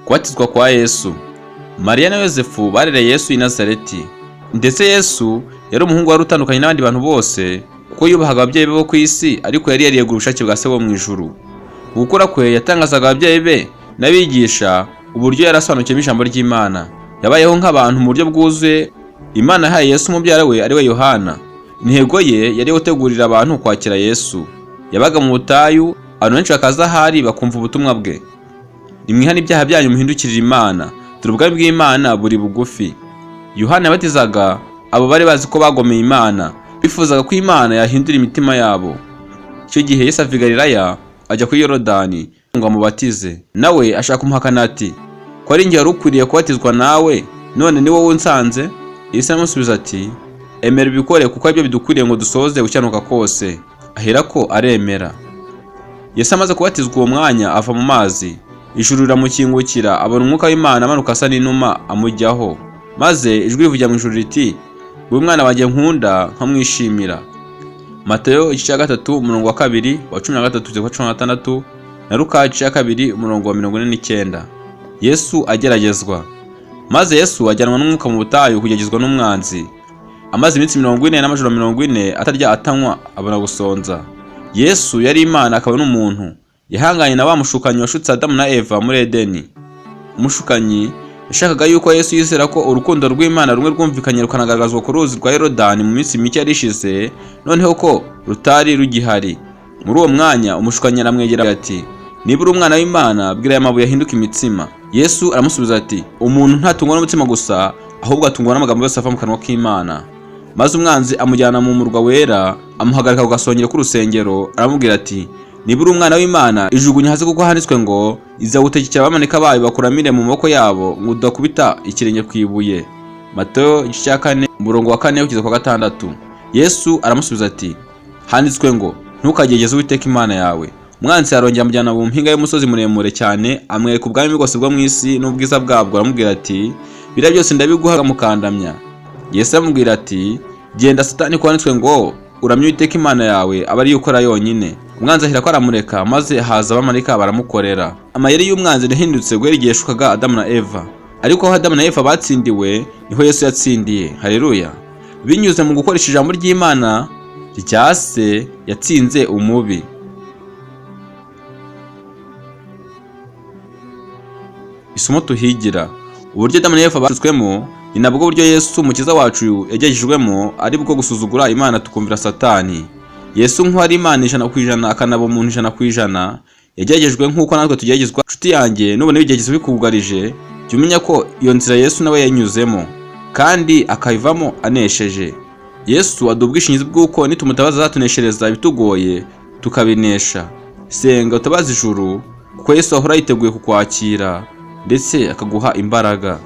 Kubatizwa kwa Yesu. Mariya na Yosefu barereye Yesu i Nazareti. Ndetse Yesu yari umuhungu wari utandukanye n'abandi bantu bose, kuko yubahaga ababyeyi be bo ku isi, ariko yari yariyeguriye ubushake bwa Se wo mu ijuru. Mu gukura kwe yatangazaga ababyeyi be n'abigisha uburyo yari asobanukiyemo ijambo ry'Imana. Yabayeho nk'abantu mu buryo bwuzuye. Imana yahaye Yesu umubyara we ari we Yohana. Intego ye yari iyo gutegurira abantu kwakira Yesu. Yabaga mu butayu, abantu benshi bakaza ahari bakumva ubutumwa bwe. Nimwihane ibyaha byanyu muhindukirire Imana, dore ubwami bw'Imana buri bugufi. Yohana yabatizaga abo bari bazi ko bagomeye Imana, bifuzaga ko Imana yahindura imitima yabo. Icyo gihe Yesu ava i Galilaya ajya kuri Yorodani ngo amubatize. Nawe ashaka kumuhakana ati: "Ko ari njye wari ukwiriye kubatizwa nawe, none ni wowe unsanze?" Yesu aramusubiza ati: "Emera ubikore kuko aribyo bidukwiriye ngo dusohoze gukiranuka kose." Aherako aremera. Yesu amaze kubatizwa uwo mwanya ava mu mazi, ijuru riramukingukira, abona umwuka w'Imana amanuka asa n'inuma amujyaho. Maze ijwi rivugira mu ijuru riti: "Nguyu mwana wanjye nkunda nkamwishimira." Matayo igice cya 3 umurongo wa 2 wa 13 kugeza ku wa 16 na Luka igice cya 2 umurongo wa 49. Yesu ageragezwa. Maze Yesu ajyanwa n'umwuka mu butayu kugeragezwa n'umwanzi. Amaze iminsi 40 n'amajoro 40 atarya atanywa, abona gusonza. Yesu yari Imana akaba n'umuntu. Yahanganye na wa mushukanyi washutse Adamu na Eva muri Edeni. Umushukanyi yashakaga yuko Yesu yizera ko urukundo rw'Imana rumwe rwumvikanye rukanagaragazwa ku ruzi rwa Yorodani mu minsi mike yari ishize, noneho ko rutari rugihari. Muri uwo mwanya umushukanyi aramwegera ati: "Niba uri umwana w'Imana, bwira aya mabuye ahinduke imitsima." Yesu aramusubiza ati: "Umuntu ntatungwa n'umutsima gusa, ahubwo atungwa n'amagambo yose ava mu kanwa k'Imana." Maze umwanzi amujyana mu murwa wera, amuhagarika ku gasongero k'urusengero, aramubwira ati: "Niba uri umwana w'Imana, ijugunye hasi kuko handitswe ngo izagutegekera abamarayika bayo bakuramire mu maboko yabo ngo udakubita ikirenge ku ibuye." Matayo igice cya 4 umurongo wa 4 kugeza ku wa 6. Yesu aramusubiza ati: "Handitswe ngo ntukagerageze Uwiteka Imana yawe." Umwanzi arongera amujyana mu mpinga y'umusozi muremure cyane, amwereka ubwami bwose bwo mu isi n'ubwiza bwabwo, aramubwira ati: "Biriya byose ndabiguha mukandamya." Yesu aramubwira ati: "Genda Satani, kuko handitswe ngo uramye Uwiteka Imana yawe aba ariyo ukora yonyine." Umwanzi ahera ko aramureka, maze haza abamarayika baramukorera. Amayeri y'umwanzi yahindutse guhera igihe yashukaga Adamu na Eva. Ariko aho Adamu na Eva batsindiwe niho Yesu yatsindiye. Haleluya! Binyuze mu gukoresha ijambo ry'Imana rya Se yatsinze umubi. Isomo tuhigira: uburyo Adamu na Eva bashutswemo ni nabwo buryo Yesu umukiza wacu yageragejwemo, ari bwo gusuzugura Imana tukumvira Satani. Yesu nk'uwari Imana 100% akanaba umuntu 100%, yageragejwe nk'uko natwe tugeragezwa. Nshuti yanjye, nubona ibigeragezo bikugarije, jya umenya ko iyo nzira Yesu nawe yanyuzemo kandi akayivamo anesheje. Yesu aduha ubwishingizi bw'uko nitumutabaza azatuneshereza ibitugoye tukabinesha. Senga utabaze ijuru, kuko Yesu ahora yiteguye kukwakira ndetse akaguha imbaraga.